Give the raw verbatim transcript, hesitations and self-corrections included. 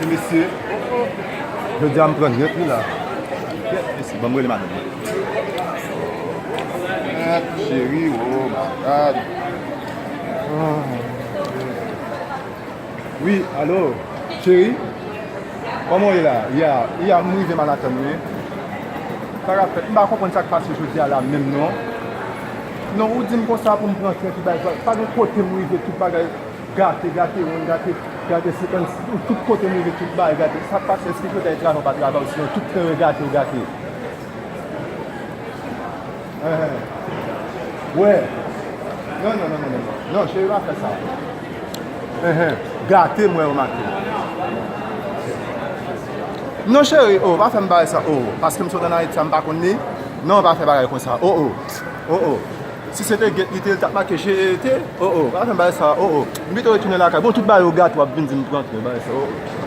Mesye, jodi a m pran nèt wi la. Kèt mesye, ban m rele madanm mwen. Kèt cheri, oh my God. Ah. Wi, alo, cheri. Kòman w ye la? Ya, ya, m rive Manhattan wi. Sa k ap fèt? M pa konprann sa k pase jodi a la menm non. Non, ou di m konsa pou m pran tren tout bagay. Pa gen kote m rive tout bagay. Gate, gate, wonn gate, gate, senkant, tout kote m rive, tout bagay gate. Sa k pase, èske kote travay ou pa travay, sinon tout tren yo gate, ou gate. Enhen. Wè. Non, non, non, non, non, non. Non, cheri, pa fè sa. Enhen. Gate, m wè ou make. Non, cheri, oh, pa fè m bagay sa, oh, paske m sot ann Ayiti, sa m pa konn li. Non, pa fè bagay konsa, oh, oh. Oh, oh. Si se te get li te, li t ap make G E T. Oh, oh, pa fè m bagay sa, oh, oh. M pito retounen lakay. Bon, tout bagay yo gate, w ap vin di m pran tren, bagay sa, oh, oh.